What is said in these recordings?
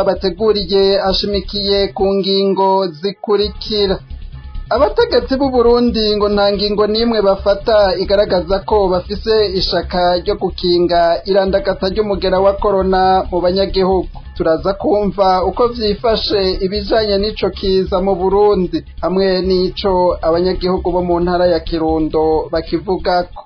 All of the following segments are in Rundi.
twabateguriye ashimikiye ku ngingo zikurikira. Abategetsi b'u Burundi ngo nta ngingo n'imwe bafata igaragaza ko bafise ishaka ryo gukinga irandagata ry'umugera wa corona mu banyagihugu. Turaza kumva uko vyifashe ibijanye n'ico kiza mu Burundi hamwe n'ico abanyagihugu bo mu ntara ya Kirundo bakivugako.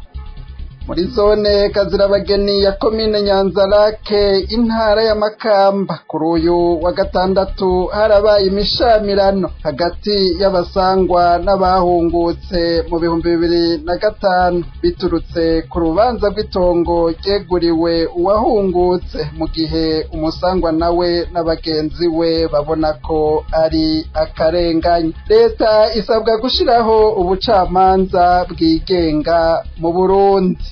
Muri zone Kazirabageni ya komine Nyanzarake intara ya Makamba kuri uyu wa gatandatu harabaye imishamirano hagati y'abasangwa n'abahungutse mu 2005 biturutse ku rubanza rw'itongo ryeguriwe uwahungutse, mu gihe umusangwa nawe n'abagenzi we babona ko ari akarengane. Leta isabwa gushiraho ubucamanza bwigenga mu Burundi.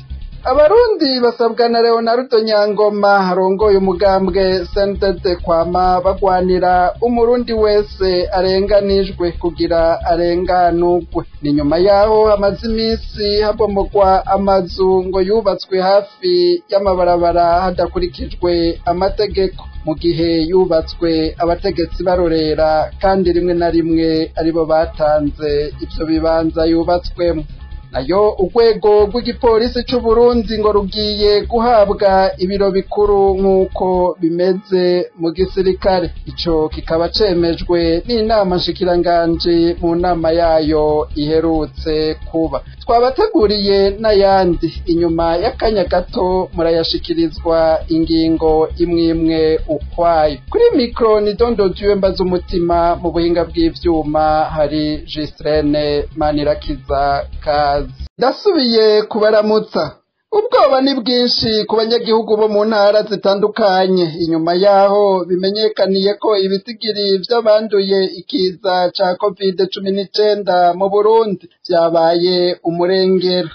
Abarundi basabwa na Leonardo Nyangoma arongoye umugambwe CNDD kwama bagwanira umurundi wese arenganijwe kugira arenganurwe. Ni nyuma yaho hamaze iminsi habomogwa amazu ngo yubatswe hafi y'amabarabara hadakurikijwe amategeko, mu gihe yubatswe abategetsi barorera kandi rimwe na rimwe aribo batanze ivyo bibanza yubatswemo. Nayo urwego rw'igipolisi c'u Burundi ngo rugiye guhabwa ibiro bikuru nk'uko bimeze mu gisirikare. Ico kikaba cemejwe n'inama nshikiranganji mu nama yayo iherutse kuba. Twabateguriye n'ayandi inyuma y'akanya gato murayashikirizwa ingingo imwe imwe ukwayo. Kuri mikro ni Dondo Dieu mbaza umutima, mu buhinga bw'ivyuma hari Gistrene Manirakiza kazi. Ndasubiye kubaramutsa. Ubwoba ni bwinshi ku banyagihugu bo mu ntara zitandukanye inyuma yaho bimenyekaniye ko ibitigiri vy'abanduye ikiza ca COVID-19 mu Burundi vyabaye umurengera.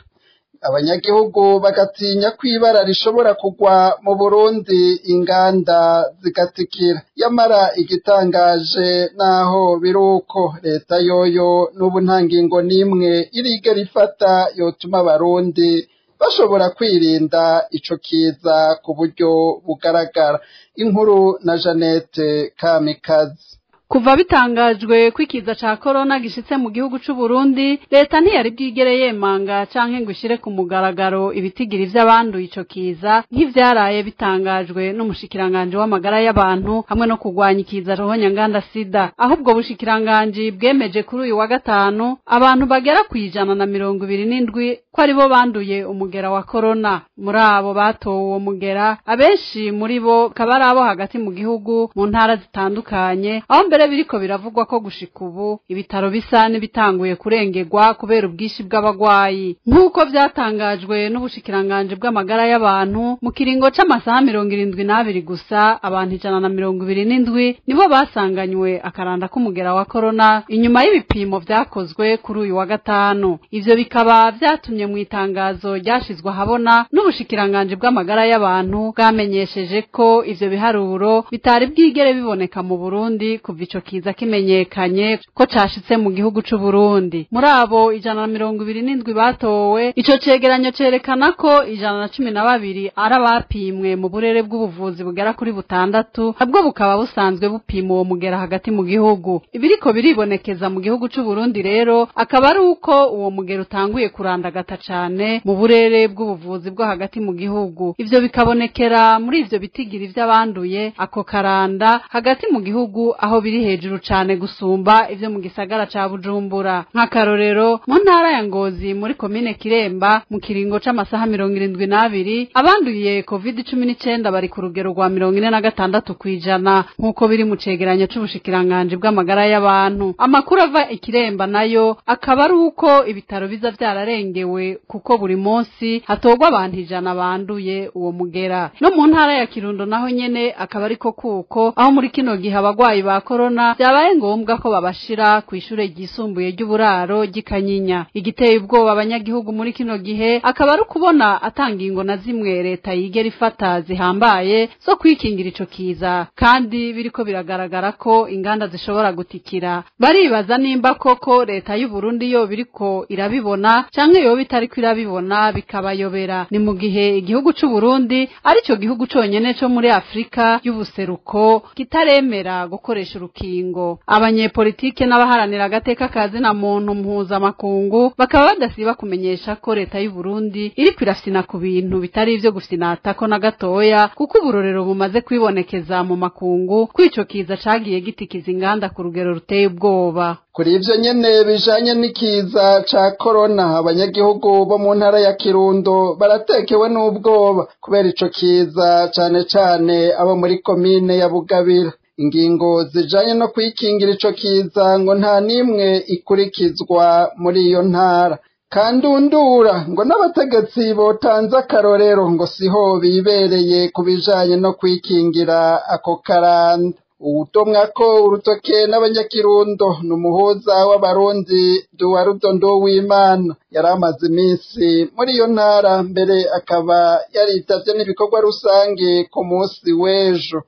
Abanyagihugu bagatinya kwibara rishobora kugwa mu Burundi inganda zigatikira. Yamara igitangaje naho biruko leta yoyo n'ubu nta ngingo n'imwe irigera ifata yotuma abarundi bashobora kwirinda ico kiza ku buryo bugaragara. Inkuru na Jeannette Kamikazi. Kuva bitangajwe kwikiza ca corona gishitse mu gihugu c'u Burundi, leta ntiyari bwigere yemanga canke ngo ishire ku mugaragaro ibitigiri vy'abanduye ico kiza nk'ivyaraye bitangajwe n'umushikiranganje w'amagara y'abantu hamwe no kugwanya ikiza ruhonyanganda sida. Ahubwo bushikiranganje bwemeje kuri uyu wa gatanu abantu bagera ku 127 ko aribo banduye umugera wa corona. Muri abo batowe uwo mugera, abenshi muri bo kaba ari abo hagati mu gihugu mu ntara zitandukanye, aho mbere biriko biravugwa ko gushika ubu ibitaro bisa n'ibitanguye kurengerwa kubera ubwishi bw'abagwayi. Nk'uko vyatangajwe n'ubushikiranganje bw'amagara y'abantu, mu kiringo c'amasaha 72 gusa abantu 127 nibo basanganywe akaranda k'umugera wa corona inyuma y'ibipimo vyakozwe kuri uyu wa gatanu. Ivyo bikaba vyatumye mu itangazo ryashizwe ahabona n'ubushikiranganje bw'amagara y'abantu bwamenyesheje ko ivyo biharuro bitari bwigere biboneka mu Burundi kuva ico kiza kimenyekanye ko cashitse mu gihugu c'u Burundi. Muri abo 127 batowe, ico cegeranyo cerekana ko 112 ari abapimwe mu burere bw'ubuvuzi bugera kuri 6, nabwo bukaba busanzwe bupima uwo mugera hagati mu gihugu. Ibiriko biribonekeza mu gihugu c'u Burundi rero akaba ari uko uwo mugera utanguye kurandagata cane mu burere bw'ubuvuzi bwo hagati mu gihugu. Ivyo bikabonekera muri ivyo bitigiri vy'abanduye ako karanda hagati mu gihugu, aho biri hejuru cane gusumba ivyo mu gisagara ca Bujumbura. Nk'akarorero, mu ntara ya Ngozi muri komine Kiremba mu kiringo c'amasaha 72 abanduye COVID-19 bari ku rugero rwa 46% nk'uko biri mu cegeranyo c'ubushikiranganje bw'amagara y'abantu. Amakuru ava Ikiremba nayo akaba ari uko ibitaro biza vyararengewe kuko buri munsi hatogwa abantu 100 banduye uwo mugera. No mu ntara ya Kirundo naho nyene akaba ariko kuko aho muri kino gihe abagwayi ba corona corona byabaye ngombwa ko babashira ku ishure ryisumbuye ry'uburaro ry'ikanyinya. Igiteye ubwoba abanyagihugu muri kino gihe akaba ari ukubona atangingo na zimwe leta yigera ifata zihambaye zo kwikingira ico kiza, kandi biriko biragaragara ko inganda zishobora gutikira. Baribaza nimba koko leta y'u Burundi yo biriko irabibona canke yo bitariko irabibona bikabayobera. Ni mu gihe igihugu c'u Burundi arico gihugu conyene co muri Afrika y'ubuseruko kitaremera gukoresha urukingo. Abanyepolitike n'abaharanira agateka kazina muntu mpuzamakungu bakaba badasiba kumenyesha ko leta y'u Burundi iriko irafyina ku bintu bitari ivyo gufinatako na gatoya, kuko uburorero bumaze kwibonekeza mu makungu kwico kiza cagiye gitikiza inganda ku rugero ruteye ubwoba. Kuri ivyo nyene bijanye n'ikiza ca corona, abanyagihugu bo mu ntara ya Kirundo baratekewe n'ubwoba kubera ico kiza, cane cane abo muri komine ya Bugabira. Ingingo zijanye no kwikingira ico kiza ngo nta nimwe ikurikizwa muri iyo ntara. Kandundura ngo n'abategetsi botanze akarorero ngo siho bibereye ku bijanye no kwikingira ako karanda. Uwudomwa ko urutoke n'abanyakirundo ni umuhuza w'abarundi Duwarudo Nduwimana, yari amaze iminsi muri iyo ntara, mbere akaba yaritavye n'ibikorwa rusange ku munsi w'ejo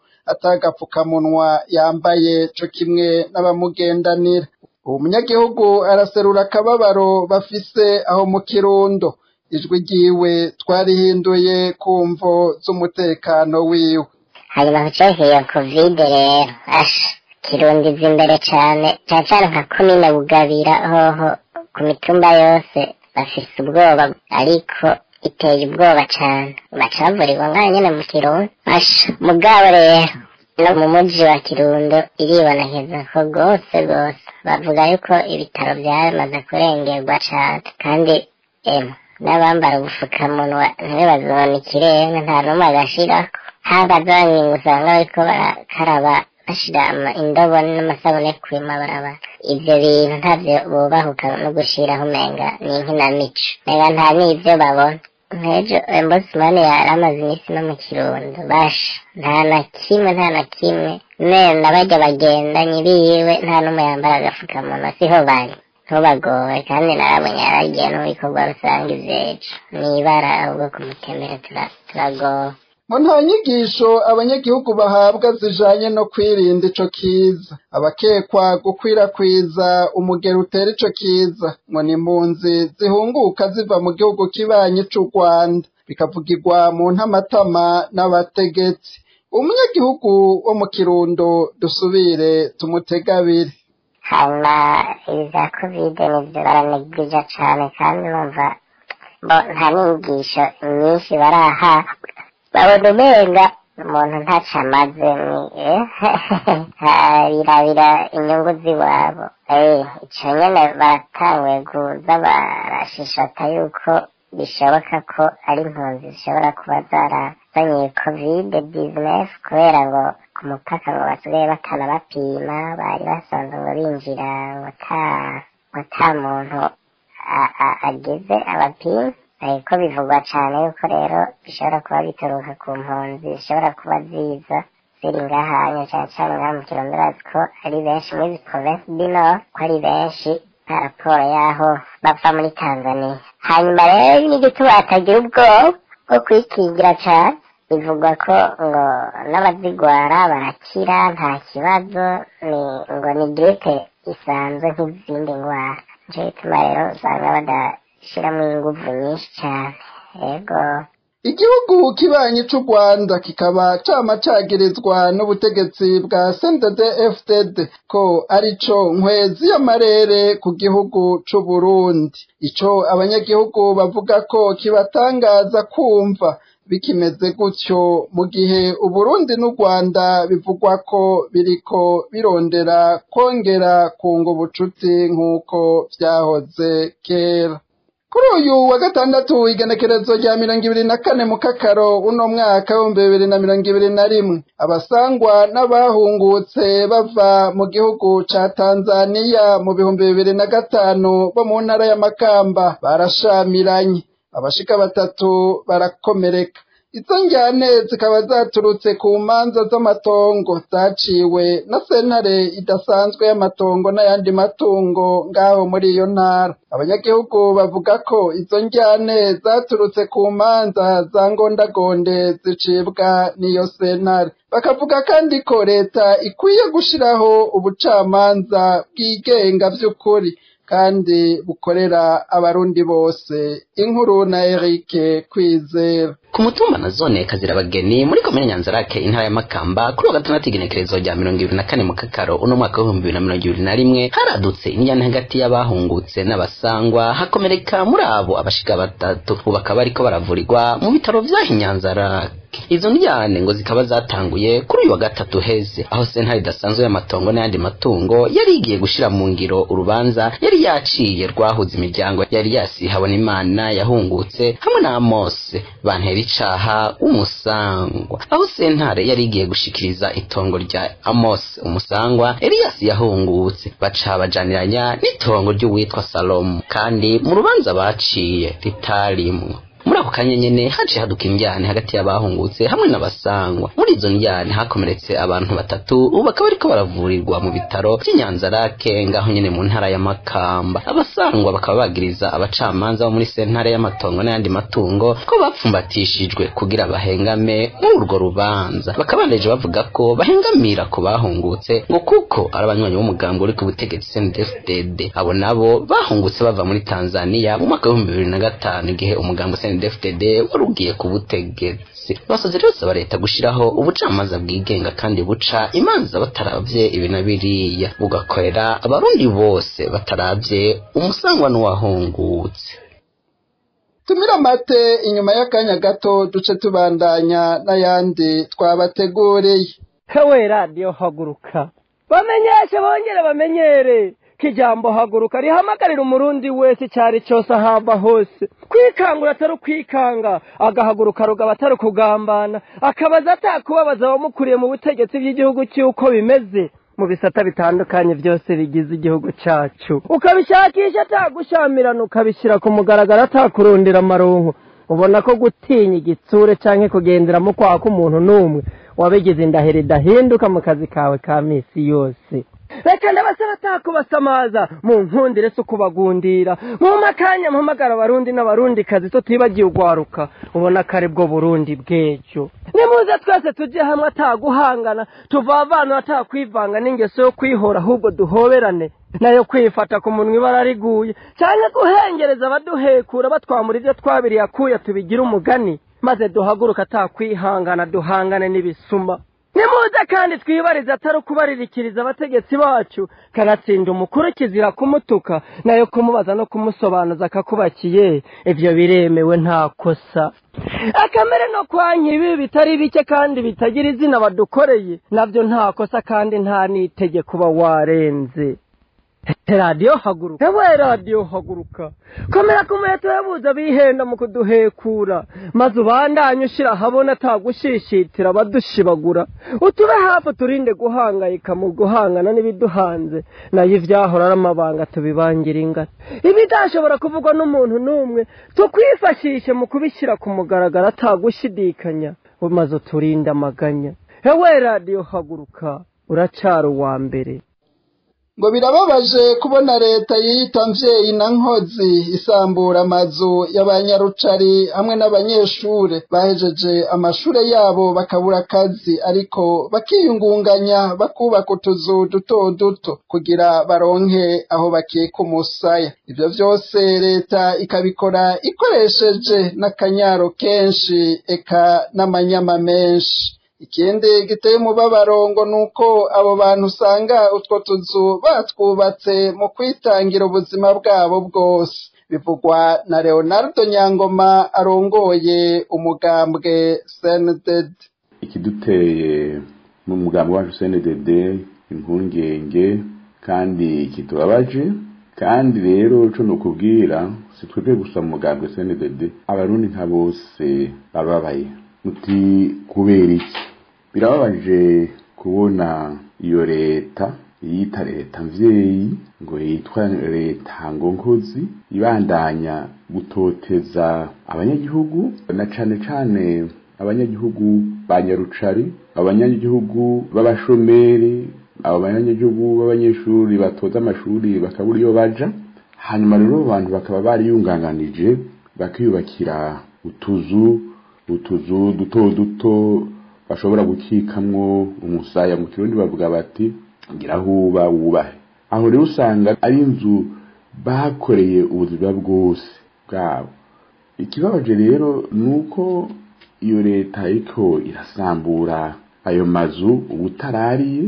atagapfukamunwa yambaye co kimwe n'abamugendanira. Uwo munyagihugu araserura akababaro bafise aho mu Kirundo. Ijwi ryiwe twarihinduye ku mvo z'umutekano wiwe. Hanyuma kucerekeye iyo kovide rero, asha Kirundo iza imbere cane, cane cane nka komine Bugabira hoho ku mitumba yose bafise ubwoba, ariko iteye ubwoba cane, baca bavurirwa ngaho nyene mu Kirundo. Asha mugabo rero no mu muji wa Kirundo iribonekeza ko rwose rwose bavuga yuko ibitaro vyamaze kurengerwa cane, kandi emwe n'abambara ubufukamunwa ntibazobona ikirenga, nta n'umwe agashirako. Haba zangingo usanga bariko barakaraba bashira indobo n'amasabune kw'imabarabara. Ivyo bintu ntavyo bubahuka no gushiraho, umenga ni inkinamico, umenga nta n'ivyo babona. Nk'ejo Ombudsman yari amaze iminsi no mu Kirundo, basha nta na kimwe, nta na kimwe, mena barya bagendanyi biwe nta n'umwe yambara agafukamunwa, siho bari ntubagowe. Kandi narabonye yaragiye no mu bikorwa rusange ivy'ejo, n'ibara ahubwo kumutemera turagowe. Ngo nta nyigisho abanyagihugu bahabwa zijanye no kwirinda ico kiza. Abakekwa gukwirakwiza umugero utera ico kiza ngo ni impunzi zihunguka ziva mu gihugu kibanyi c'u Rwanda, bikavugirwa mu ntamatama n'abategetsi. Umunyagihugu wo mu Kirundo dusubire tumutegabire. Hanyuma ibi vya kovide nivyo baranegwija cane, kandi urumva bo nta n'inyigisho nyinshi baraha, babona umenga umuntu ntaco amaze, ni birabira inyungu ziwabo. Ico nyene baratanguye kuza barashishata yuko bishoboka ko ari impunzi zishobora kuba zarazanye kovide 19, kubera ngo ku mupaka ngo basigaye batanabapima, bari basanzwe ngo binjira ngo ata muntu agize abapima. Ariko bivugwa cane yuko rero bishobora kuba bituruka ku mpunzi zishobora kuba ziza ziri ngahanya, cane cane ngaha mu Kirundo urazi ko ari benshi muri izi province du Nord, ko ari benshi par rapport y'aho bava muri Tanzania. Hanyuma rero n'igituma batagira ubwoba bwo kwikingira cane, bivugwa ko ngo n'abazigwara barakira nta kibazo, ni ngo ni gripe isanzwe nk'izindi ngwara. Nico gituma rero usanga badashiramwo inguvu nyinshi cane. Ego. Igihugu kibanyi c'u Rwanda kikaba cama cagirizwa n'ubutegetsi bwa CNDD-FDD ko arico nkwezi y'amarere ku gihugu c'u Burundi. Ico abanyagihugu bavuga ko kibatangaza kumva bikimeze gutyo mu gihe Uburundi n'u Rwanda bivugwa ko biriko birondera kongera kunga ubucuti nk'uko vyahoze kera. Kuri uyu wa gatandatu igenekerezo rya 24 Mukakaro uno mwaka 2021, abasangwa n'abahungutse bava mu gihugu ca Tanzania mu 2005 bo mu ntara ya Makamba barashamiranye, abashika batatu barakomereka. Izo njyane zikaba zaturutse ku manza z'amatongo zaciwe na sentare idasanzwe y'amatongo n'ayandi matungo ngaho muri iyo ntara. Abanyagihugu bavuga ko izo njyane zaturutse ku manza za ngondagonde zicibwa n'iyo sentare. Bakavuga kandi ko leta ikwiye gushiraho ubucamanza bwigenga vy'ukuri kandi bukorera abarundi bose. Inkuru na Eric Kwizera. Ku mutumba na zone Kazirabageni muri komine Nyanzarake, intara ya Makamba, kuri wa gatandatu igenekerezo rya 24 mu Kakaro uno mwaka w'2021, haradutse injyana hagati y'abahungutse n'abasangwa, hakomereka muri abo abashika batatu, ubu bakaba bariko baravurirwa mu bitaro vya Nyanzarake. Izo njyane ngo zikaba zatanguye kuri uyu wa gatatu heze, aho sentare idasanzwe y'amatongo n'ayandi matungo yari igiye gushira mu ngiro urubanza yari yaciye rwahuza imiryango yari yasi Habonimana yahungutse hamwe na Amos bantera icaha umusangwa, aho sentare yari igiye gushikiriza itongo rya Amos umusangwa Elias yahungutse, baca bajaniranya n'itongo ry'uwitwa Salomo, kandi mu rubanza baciye ritarimwo. Muri ako kanya nyene haciye haduka indyane hagati y'abahungutse hamwe n'abasangwa. Muri izo ndyane hakomeretse abantu batatu, ubu bakaba bariko baravurirwa mu bitaro vy'Inyanzarake ngaho nyene mu ntara ya Makamba. Abasangwa bakaba bagiriza abacamanza bo muri sentare y'amatongo n'ayandi matungo ko bapfumbatishijwe kugira bahengame muri urwo rubanza. Bakabandeje bavuga ko bahengamira ku bahungutse ngo kuko ari abanywanyi b'umugambi uri ku butegetsi CNDD-FDD. Abo nabo bahungutse bava muri Tanzania mu mwaka w'2005, igihe umugambi CNDD-FDD wari ugiye ku butegetsi. Basoze rero basaba leta gushiraho ubucamanza bwigenga kandi buca imanza bataravye ibi na biriya, bugakorera abarundi bose bataravye umusangwa n'uwahungutse. Tumira amate inyuma y'akanya gato duce tubandanya n'ayandi twabateguriye. Hewe radiyo haguruka, bamenyeshe bongere bamenyere ko ijambo haguruka rihamagarira umurundi wese icyari cyose ahava hose kwikangura atari ukwikanga, agahaguruka rugaba atari ukugambana, akabaza atakubabaza abamukuriye mu butegetsi bw'igihugu cy'uko bimeze mu bisata bitandukanye byose bigize igihugu cyacu, ukabishakisha atagushamirana, ukabishyira ku mugaragaro atakurundira amaronko. Ubona ko gutinya igitsure canke kugenderamo kwaha k'umuntu n'umwe wabigize indahiro idahinduka mu kazi kawe ka misi yose. Reka ndabasaba atakubasamaza mu nkundire si ukubagundira, mu makanya mpamagara abarundi n'abarundikazi tutibagiye ugwaruka, ubona ko ari bwo Burundi bw'ejo. Nimuze twese tujye hamwe ataguhangana, tuvavanura atakwivanga n'ingeso yo kwihora, ahubwo duhoberane nayo kwifata ku munwa ibara riguye, cyane guhengereza abaduhekura batwamura ibyo twabiriye akuya tubigira umugani, maze duhaguruka atakwihangana duhangane n'ibisuma. Nimuze kandi twibarize atari ukubaririkiriza abategetsi bacu, kanatsinda umukuru kizira kumutuka, nayo kumubaza no kumusobanuza akakubakiye, ivyo biremewe nta kosa. Akamere no kwanka ibi bitari bike kandi bitagira izina badukoreye, navyo nta kosa kandi nta n'itegeko uba warenze. Radiyo haguruka, ewe radiyo haguruka, komera ku muheto yabuze bihenda mu kuduhekura, maze ubandanye ushira ahabona atagushishitira abadushibagura, utube hafi turinde guhangayika mu guhangana n'ibiduhanze, nayo ivyahora ari amabanga tubibangira ingata, ibidashobora kuvugwa n'umuntu n'umwe tukwifashishe mu kubishyira ku mugaragaro atagushidikanya, maze uturinde amaganya. Ewe radiyo haguruka, uracara uwa mbere. Ngo birababaje kubona leta yiyita mvyeyi na nkozi isambura amazu y'abanyarucari hamwe n'abanyeshure bahejeje amashure yabo bakabura akazi, ariko bakiyungunganya bakubaka utuzu duto duto kugira baronke aho bakika umusaya. Ivyo vyose leta ikabikora ikoresheje n'akanyaro kenshi eka n'amanyama menshi. Ikindi giteye umubabaro ngo nuko abo bantu usanga utwo tuzu batwubatse mu kwitangira ubuzima bwabo bwose. Bivugwa na Leonardo Nyangoma arongoye umugambwe CNDD. Ikiduteye mu mugambwe wacu CNDD impungenge kandi kitubabaje, kandi rero cyo nukubwira si twebwe gusa mu mugambwe CNDD, abarundi nka bose bababaye. Muti kubera iki? Birababaje kubona iyo leta yita leta mvyeyi ngo yitwa leta ngo nkozi ibandanya gutoteza abanyagihugu na cane cane abanyagihugu ba nyarucari, abanyagihugu b'abashomeri, abanyagihugu b'abanyeshuri batoza amashuri bakabura iyo baja. Hanyuma rero abantu bakaba bariyunganganije bakiyubakira utuzu duto duto bashobora gukikamwo umusaya. Mu Kirundi bavuga bati ngira huba wubahe. Aho rero usanga ari inzu bakoreye ubuzima bwose bwabo. Ikibabaje rero nuko iyo leta iko irasambura ayo mazu ubutarariye,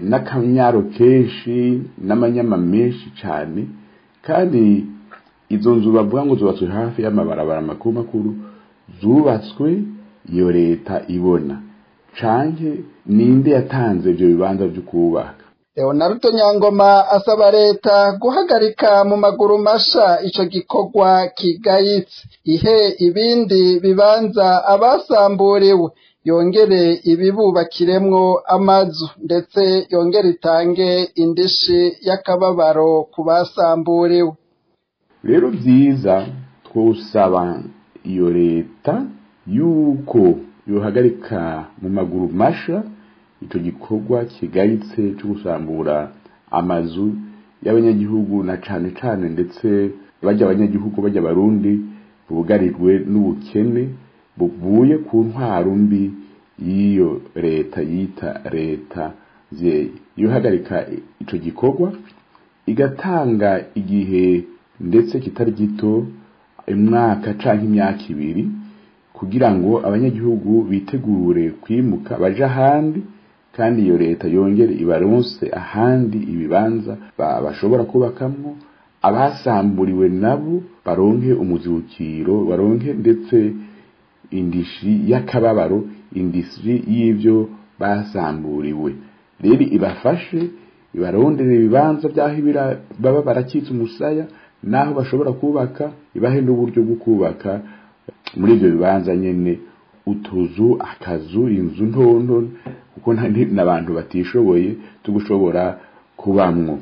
n'akanyaro kenshi n'amanyama menshi cyane, kandi izo nzu bavuga ngo zubatswe hafi y'amabarabara makuru makuru zubatswe iyo leta ibona, canke ninde yatanze ivyo bibanza vyo kubaka. Leonardo Nyangoma asaba leta guhagarika mu maguru masha ico gikorwa kigayitse, ihe ibindi bibanza abasamburiwe, yongere ibibubakiremwo amazu, ndetse yongere itange indishi y'akababaro ku basamburiwe. Rero vyiza twosaba iyo leta yuko yohagarika mu maguru masha ico gikorwa kigayitse cyo gusambura amazu y'abanyagihugu, na cane cane ndetse bajya abanyagihugu bajya Barundi bugarijwe n'ubukene buvuye ku ntwaro mbi y'iyo leta yita leta mvyeyi. Yohagarika ico gikorwa igatanga igihe ndetse kitari gito, umwaka canke imyaka ibiri, kugira ngo abanyagihugu bitegure kwimuka baje ahandi, kandi iyo leta yongere ibaronse ahandi ibibanza bashobora kubakamwo, abasamburiwe nabo baronke umuzibukiro, baronke ndetse indishi y'akababaro, indishi y'ivyo basamburiwe. Rero ibafashe ibarondere ibibanza by'aho baba barakitse umusaya naho bashobora kubaka, ibahe n'uburyo bwo kubaka muri ivyo bibanza nyene utuzu, akazu, inzu ntonto, kuko n'abantu batishoboye tugushobora kubamwo.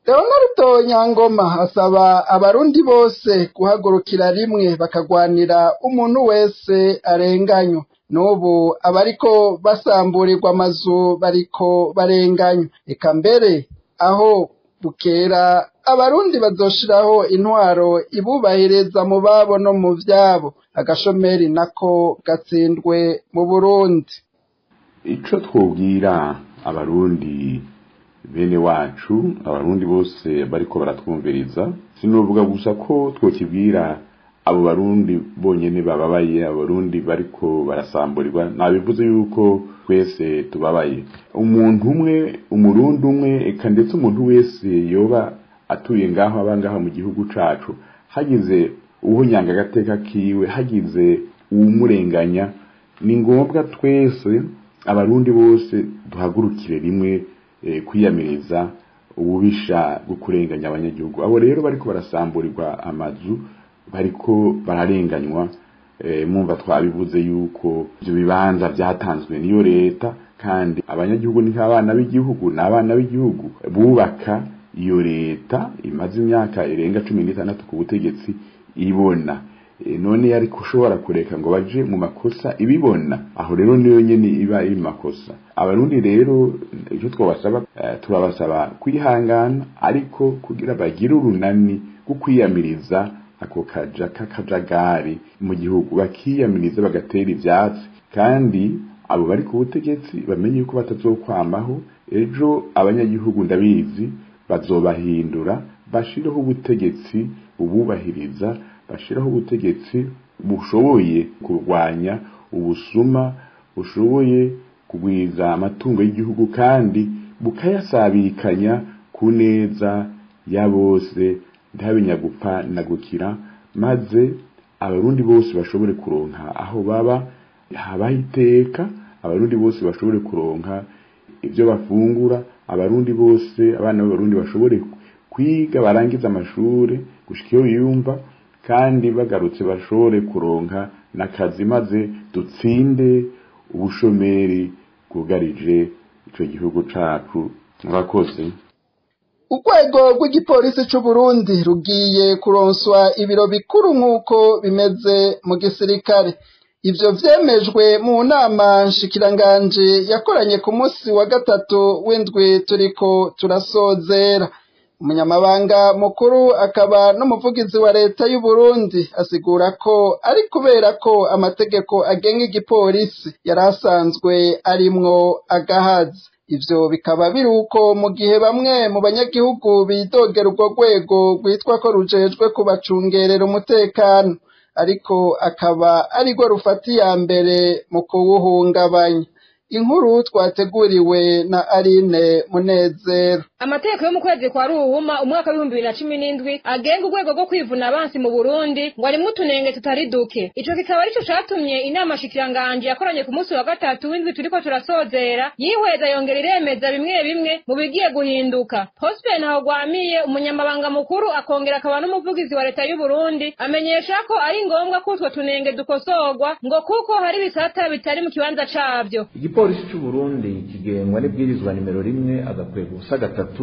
Leonardo Nyangoma asaba abarundi bose guhagurukira rimwe bakagwanira umuntu wese arenganywa. N'ubu abariko basamburirwa amazu bariko barenganywa, eka mbere aho bukera abarundi bazoshiraho intwaro ibubahiriza mu babo no mu vyabo, agashomeri nako gatsindwe mu Burundi. Ico twobwira abarundi bene wacu, abarundi bose bariko baratwumviriza, sinovuga gusa ko twokibwira abo barundi bonyene bababaye, abarundi bariko barasamburirwa. Nabivuze yuko twese tubabaye. Umuntu umwe, umurundi umwe, eka ndetse umuntu wese yoba atuye ngaho abangaho mu gihugu cacu, hagize uhunyanga agateka kiwe, hagize uwumurenganya, ni ngombwa twese abarundi bose duhagurukire rimwe kwiyamiriza ububisha bwo kurenganya abanyagihugu. Abo rero bariko barasamburirwa amazu, bariko bararenganywa, mwumva twabivuze yuko ivyo bibanza vyatanzwe niyo leta, kandi abanyagihugu ni nk'abana b'igihugu, n'abana b'igihugu bubaka iyo leta imaze imyaka irenga 16 ku butegetsi ibona. None yari kushobora kureka ngo baje mu makosa ibibona? Aho rero niyo nyene iba iri makosa. Abarundi rero icyo twabasaba, turabasaba kwihangana, ariko kugira bagire urunani rwo kwiyamiriza ako kaja k'akajagari mu gihugu, bakiyamiriza bagatera ivyatsi, kandi abo bari ku butegetsi bamenye yuko batazokwamaho. Ejo abanyagihugu ndabizi bazobahindura, bashireho ubutegetsi bububahiriza, bashiraho ubutegetsi bushoboye kurwanya ubusuma, bushoboye kugwiza amatungo y'igihugu, kandi bukayasabikanya ku neza ya bose, ntabinyagupfa na gukira, maze abarundi bose bashobore kuronka aho baba habaho iteka, abarundi bose bashobore kuronka ibyo bafungura, abarundi bose, abana b'abarundi bashobore kwiga barangiza amashuri gushika iyo biyumva, kandi bagarutse bashobore kuronka n'akazi, maze dutsinde ubushomeri bwugarije ico gihugu cacu. Murakoze. Urwego rw'igipolisi c'u Burundi rugiye kuronswa ibiro bikuru nk'uko bimeze mu gisirikare. Ivyo vyemejwe mu nama nshikiranganje yakoranye ku munsi wa gatatu w'indwi turiko turasozera. Umunyamabanga mukuru akaba n'umuvugizi wa leta y'u Burundi asigura ko ari kubera ko amategeko agenga igipolisi yari asanzwe arimwo agahazi. Ivyo bikaba biri uko mu gihe bamwe mu banyagihugu bidogera urwo rwego rwitwa ko rujejwe kubacungerera umutekano, ariko akaba arirwo rufata iya mbere mu kuwuhungabanya. Inkuru twateguriwe na Aline Munezero. Amategeko yo mu kwezi kwa Ruhuma umwaka wa 2017 agenga urwego rwo kwivuna abansi mu Burundi ngo arimwo utunenge tutari duke. Ico kikaba arico catumye inama shikiranganje yakoranye ku munsi wa gatatu w'indwi turiko turasozera yihweza yongera iremeza bimwe bimwe mu bigiye guhinduka. Prosper Ntahogwamiye, umunyamabanga mukuru akongera akaba n'umuvugizi wa leta y'u Burundi, amenyesha ko ari ngombwa ko utwo tunenge dukosorwa ngo kuko hari ibisata bitari mu kibanza cavyo. Igipolisi c'u Burundi kigengwa n'ibwirizwa nimero 1-3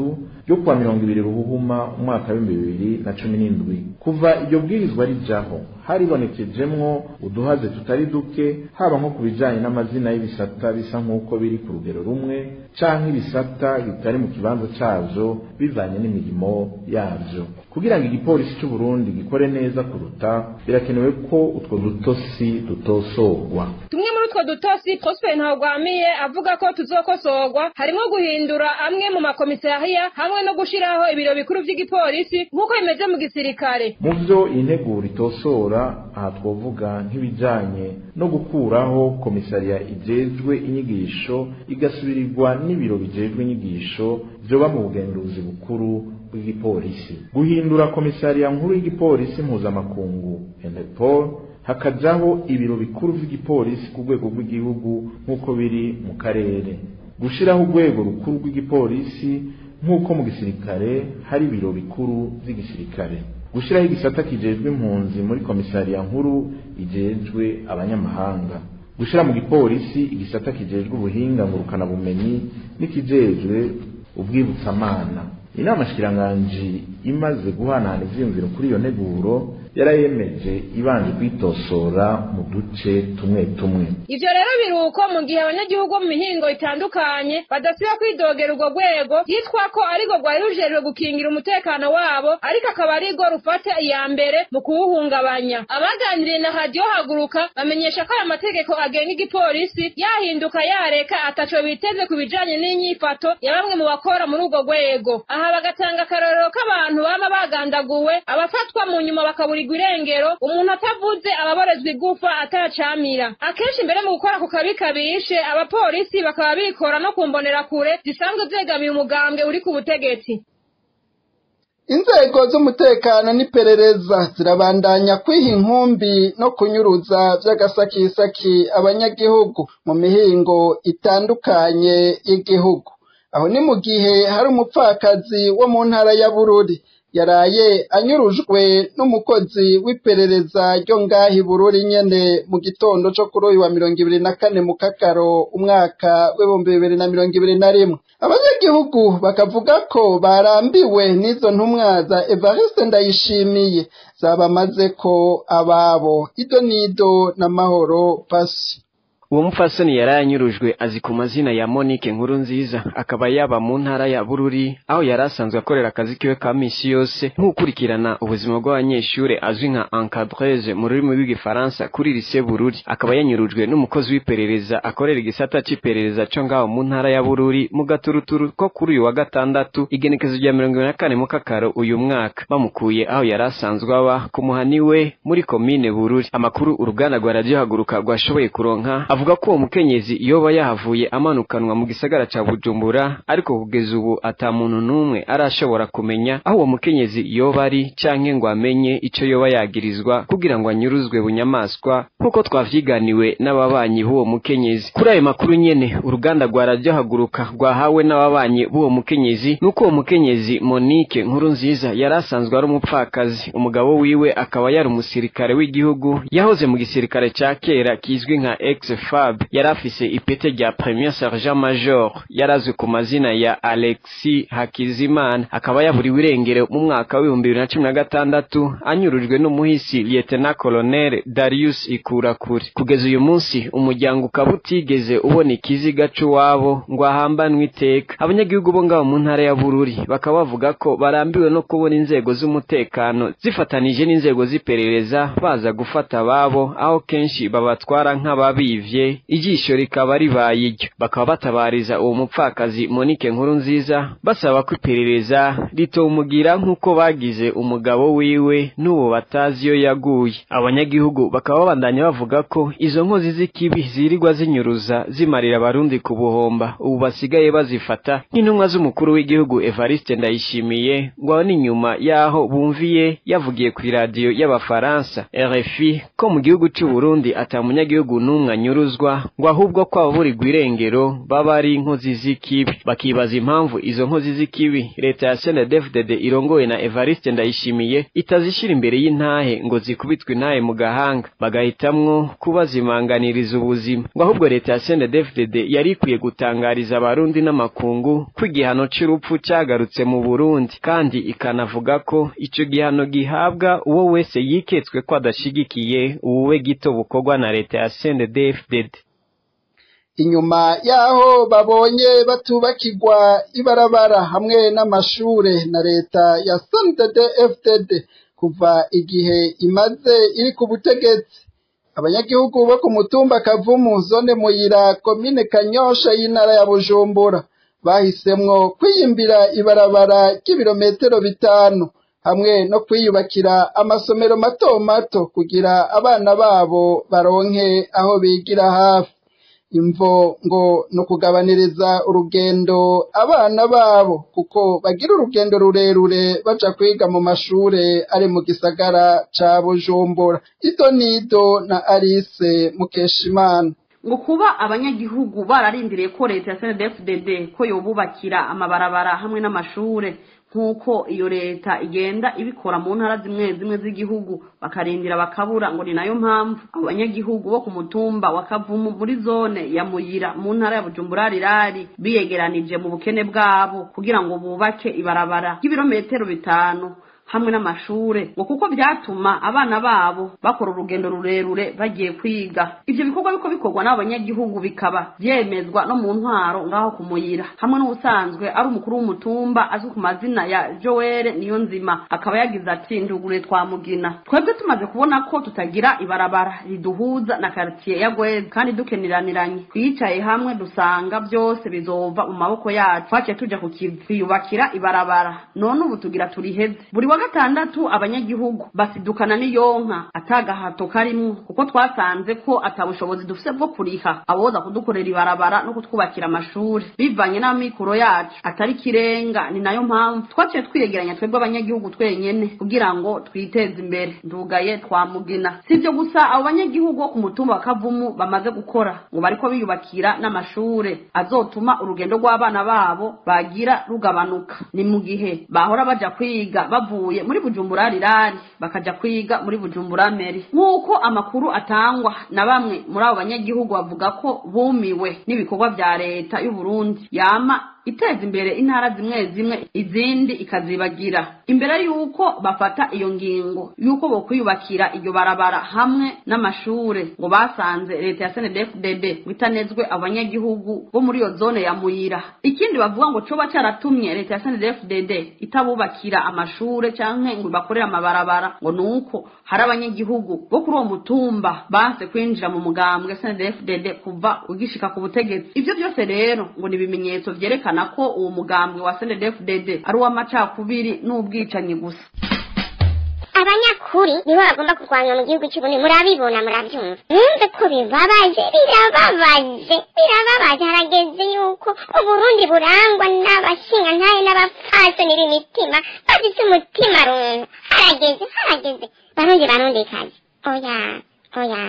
ryo kuwa 20 Ruhuhuma umwaka wa 2017. Kuva iryo bwirizwa rijaho haribonekejemwo uduhaze tutari duke, haba nko kubijanye n'amazina y'ibisata bisa nk'uko biri ku rugero rumwe canke ibisata bitari mu kibanza cavyo bivanye n'imirimo yavyo. Kugira ngo igipolisi c'u Burundi gikore neza kuruta, birakenewe ko utwo dutosi dutosorwa. Tumwe muri utwo dutosi Prosper Ntahogwamiye avuga ko tuzokosorwa harimwo guhindura amwe mu makomisariya hamwe no gushiraho ibiro bikuru vy'igipolisi nk'uko bimeze mu gisirikare. Mu vyo integuro itosora aha twovuga nk'ibijanye no gukuraho komisariya ijejwe inyigisho igasubirirwa n'ibiro bijejwe inyigisho vyoba mu bugenduzi bukuru bw'igipolisi, guhindura komisariya nkuru y'igipolisi mpuzamakungu Interpol hakajaho ibiro bikuru vy'igipolisi ku rwego rw'igihugu nk'uko biri mu karere, gushiraho urwego rukuru rw'igipolisi nk'uko mu gisirikare hari ibiro bikuru vy'igisirikare, gushiraho igisata kijejwe impunzi muri komisariya nkuru ijejwe abanyamahanga, gushira mu gipolisi igisata kijejwe ubuhinga ngurukana bumenyi n'ikijejwe ubwibutsamana. Inama shikiranganji imaze guhanahana ivyiyumviro kuri iyo nteguro yarayemeje ibanje kwitosora mu duce tumwe tumwe. Ivyo rero biruko mu gihe abanyagihugu mu mihingo itandukanye badasiba kwidogera urwo rwego yitwa ko ariko rwari rujejwe gukingira umutekano wabo, ariko akaba arirwo rufata iya mbere mu kuwuhungabanya. Abaganiriye na Radio Haguruka bamenyesha ko aya mategeko agenga igipolisi yahinduka yareka ataco biteze ku bijanye n'inyifato ya bamwe mu bakora muri urwo rwego. Aha bagatanga akarorero k'abantu baba bagandaguwe, abafatwa mu nyuma bakaburirwa irengero, umuntu atavuze ababorezwa igufa atacamira. Akenshi mbere mu gukora ku kabi kabishe, abapolisi bakaba bikora no kumbonera kure zisanzwe zegamiye umugambwe uri ku butegetsi. Inzego z'umutekano n'iperereza zirabandanya kwiha inkumbi no kunyuruza vy'agasakisaki abanyagihugu mu mihingo itandukanye y'igihugu. Aho ni mu gihe hari umupfakazi wo mu ntara ya Bururi yaraye anyurujwe n'umukozi w'iperereza ryo ngahi Bururi nyene mu gitondo co kuri uyu wa 24 Mukakaro umwaka w'ibihumbi 2021. Abanyagihugu bakavuga ko barambiwe n'izo ntumwa za Evariste Ndayishimiye zabamaze ko ababo. Ido nido na Mahoro Pasi. Uwo mupfasoni yarayanyurujwe azi ku mazina ya Monique Nkurunziza, akaba yaba mu ntara ya Bururi aho yari asanzwe akorera akazi kiwe ka misi yose nk'ukurikirana ubuzima bw'abanyeshure azwi nka encadreuse mu rurimi rw'igifaransa kuri lycée Bururi. Akaba yanyurujwe n'umukozi w'iperereza akorera igisata c'iperereza co ngaho mu ntara ya Bururi mu gaturuturu ko kuri uyu wa gatandatu igenekezo rya 24 Mukakaro uyu mwaka, bamukuye aho yari asanzwe aba ku muhani we muri komine Bururi. Amakuru uruganda rwa Radio Haguruka rwashoboye kuronka avuga ko uwo mukenyezi yoba yahavuye amanukanwa mu gisagara ca Bujumbura, ariko kugeza ubu ata muntu n'umwe arashobora kumenya aho uwo mukenyezi yoba ari canke ngo amenye ico yoba yagirizwa kugira ngo anyuruzwe bunyamaswa, nk'uko twavyiganiwe n'ababanyi b'uwo mukenyezi. Kuri ayo makuru nyene uruganda rwa Radio Haguruka rwahawe n'ababanyi b'uwo mukenyezi nuko uwo mukenyezi Monique Nkurunziza yari asanzwe ari umupfakazi, umugabo wiwe akaba yari umusirikare w'igihugu yahoze mu gisirikare ca kera kizwi nka ex FAB, yarafise ipete rya Premier Sergent Major, yarazwi ku mazina ya Alexis Hakizimana, akaba yaburiwe irengero mu mwaka w'ibihumbi 2016 anyurujwe n'umuhisi Lieutenant Colonel Darius Ikurakure. Kugeza uyu munsi umuryango ukaba utigeze ubona ikiziga c'uwabo ngo ahambanwe iteka. Abanyagihugu bo ngaho mu ntara ya Bururi bakaba bavuga ko barambiwe no kubona inzego z'umutekano zifatanije n'inzego z'iperereza baza gufata ababo, aho kenshi babatwara nk'ababivye, ijisho rikaba ribaye iryo. Bakaba batabariza uwo mupfakazi Monique Nkurunziza basaba ko iperereza ritomugira nk'uko bagize umugabo wiwe n'uwo batazi iyo yaguye. Abanyagihugu bakaba babandanya bavuga ko izo nkozi z'ikibi zirirwa zinyuruza zimarira abarundi ku buhomba, ubu basigaye bazifata nk'intumwa z'umukuru w'igihugu Evariste Ndayishimiye, ngo aho ni nyuma yaho bumviye yavugiye ku iradiyo y'Abafaransa RFI ko mu gihugu cy'u Burundi ata munyagihugu n'umwe anyuruzwa, ngo ahubwo ko ababurirwa irengero baba ari inkozi z'ikibi. Bakibaza impamvu izo nkozi z'ikibi leta ya CNDD-FDD irongowe na Evariste Ndayishimiye itazishira imbere y'intahe ngo zikubitwe intahe mu gahanga, bagahitamwo kubazimanganiriza ubuzima, ngo ahubwo leta ya CNDD-FDD yari ikwiye gutangariza abarundi n'amakungu ko igihano c'urupfu cyagarutse mu Burundi, kandi ikanavuga ko ico gihano gihabwa uwo wese yiketswe ko adashigikiye uwe gito bukorwa na leta ya CNDD-FDD. Inyuma yaho babonye batubakirwa ibarabara hamwe n'amashure na leta ya CNDD-FDD kuva igihe imaze iri ku butegetsi, abanyagihugu bo ku mutumba Kavumu, zone Muyira, komine Kanyosha y'intara ya Bujumbura bahisemwo kwiyimbira ibarabara ry'ibirometero 5 hamwe no kwiyubakira amasomero mato mato kugira abana babo baronke aho bigira hafi. Imvo ngo no kugabaniriza urugendo abana babo kuko bagira urugendo rurerure baja kwiga mu mashure ari mu gisagara ca Bujumbura. Ido Nido na Alice Mukeshimana. Ngo kuba abanyagihugu bararindiriye ko leta ya CNDD-FDD ko yobubakira amabarabara hamwe n'amashure nkuko iyo leta igenda ibikora mu ntara zimwe zimwe z'igihugu, bakarindira bakabura, ngo ni nayo mpamvu abanyagihugu bo ku mutumba wa Kavumu muri zone ya Muyira mu ntara ya Bujumbura rirari biyegeranije mu bukene bwabo kugira ngo bubake ibarabara ry'ibirometero 5 hamwe n'amashure, ngo kuko byatuma abana babo bakora urugendo rurerure bagiye kwiga. Ivyo bikorwa biko bikorwa n'abanyagihugu bikaba byemezwa no mu ntwaro ngaho kumuyira, hamwe n'ubusanzwe ari umukuru w'umutumba azwi ku mazina ya Joel Niyonzima, akaba yagize ati: ndugure twamugina, twebwe tumaze kubona ko tutagira ibarabara riduhuza na quartier ya Gwezi kandi dukeniraniranye, twicaye hamwe dusanga byose bizova mu maboko yacu, twaciye tuja ku kwiyubakira ibarabara, none ubu tugira turiheze. Buri wa gatandatu abanyagihugu basidukana n'iyonka atagahato karimwo, kuko twasanze ko atabushobozi dufise bwo kuriha aboza kudukorera ibarabara no kutwubakira amashuri bivanye n'amikoro yacu atari kirenga. Ni nayo mpamvu twaciye twiyegeranya twebwe abanyagihugu twenyene kugira ngo twiteze imbere. Ndugaye twamugina. Sivyo gusa abo banyagihugu bo ku mutumba wa Kavumu bamaze gukora, ngo bariko biyubakira n'amashure azotuma urugendo rw'abana babo bagira rugabanuka. Ni mu gihe bahora baja kwiga bavuye muri Bujumbura rirari bakaja kwiga muri Bujumbura meri. Nkuko amakuru atangwa na bamwe muri abo banyagihugu bavuga ko bumiwe n'ibikorwa vya leta y'u Burundi yama iteza imbere intara zimwe zimwe izindi ikazibagira. Imbere yuko bafata iyo ngingo yuko bokwiyubakira iryo barabara hamwe n'amashure, ngo basanze leta ya CNDD-FDD itanezwe abanyagihugu bo muri iyo zone ya Muyira. Ikindi bavuga ngo coba caratumye leta ya CNDD-FDD itabubakira amashure canke ngo bakorere amabarabara, ngo nuko hari abanyagihugu bo kuri uwo mutumba banse kwinjira mu mugambwe CNDD-FDD kuva ugishika ku butegetsi. Ivyo byose rero ngo ni ibimenyetso vyerekana ko uwo mugambwe wa CNDD-FDD ari uw'amacakubiri n'ubwicanyi gusa. Abanyakuri nibo bagomba kurwanywa mu gihugu cy'Uburundi, murabibona, murabyumva, mwumve ko bibabaje, birababaje, birababaje. Harageze yuko Uburundi burangwa n'abashingantahe n'abapfasoni b'imitima bafite umutima runtu. Harageze, harageze, Barundi, Barundikazi, oya, oya,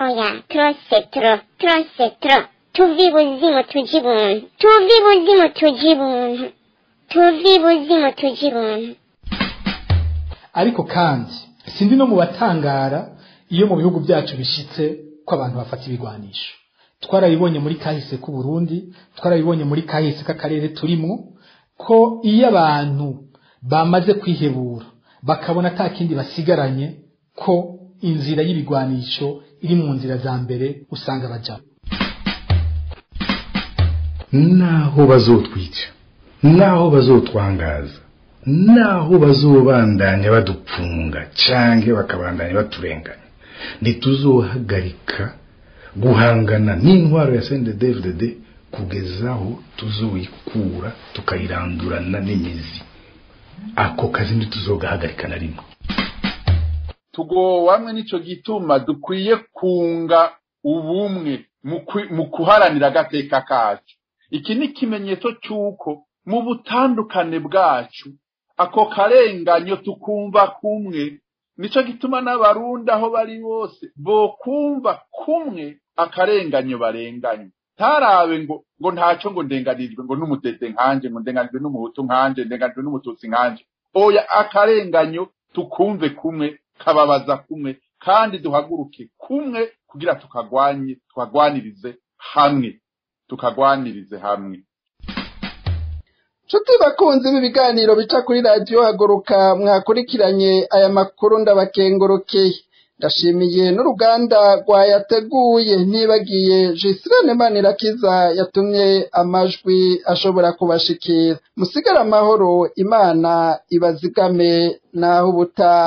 oya, trop c'est trop, trop c'est trop. Tuve ibuzimu tuje ibuntu, tuve ibuzimu tuje ibuntu, tuve ibuzimu tuje ibuntu. Ariko kandi sindi no mu batangara iyo mu bihugu byacu bishitse ko abantu bafata ibigwanisho. Twarabibonye muri kahise k'u Burundi, twarabibonye muri kahise k'akarere turimo, ko iyo abantu bamaze kwihebura bakabona ata kindi basigaranye, ko inzira y'ibigwanisho iri mu nzira za mbere usanga bajamo. Naho bazotwica, naho bazotwangaza, naho bazobandanya badupfunga canke bakabandanya baturenganya, ntituzohagarika guhangana n'intwaro ya CNDD-FDD kugezaho tuzoyikura tukayirandurana n'imizi. Ako kazi ntituzogahagarika na rimwe. Tugowamwe nico gituma dukwiye kunga ubumwe mu kuharanira agateka kacu. Iki ni ikimenyetso cy'uko mu butandukane bwacu ako karenganyo tukumva kumwe. Nico gituma n'abarundi aho bari bose bokumva kumwe akarenganyo barenganye. Ntarabe ngo ntaco ngo ndenganijwe ngo n'umutete nkanje, ngo ndenganijwe n'umuhutu nkanje, ndenganijwe n'umututsi nkanje. Oya, akarenganyo tukumve kumwe, kababaza kumwe, kandi duhaguruke kumwe kugira tukagwanye, tukagwanirize hamwe, tukagwanirize hamwe. Nshuti bakunzi b'ibiganiro bica kuri radio Haguruka, mwakurikiranye aya makuru, ndabakengurukeye. Ndashimiye n'uruganda rwayateguye, ntibagiye Jisirane Manirakiza yatumye amajwi ashobora kubashikira. Musigara amahoro, Imana ibazigame naho ubutaha.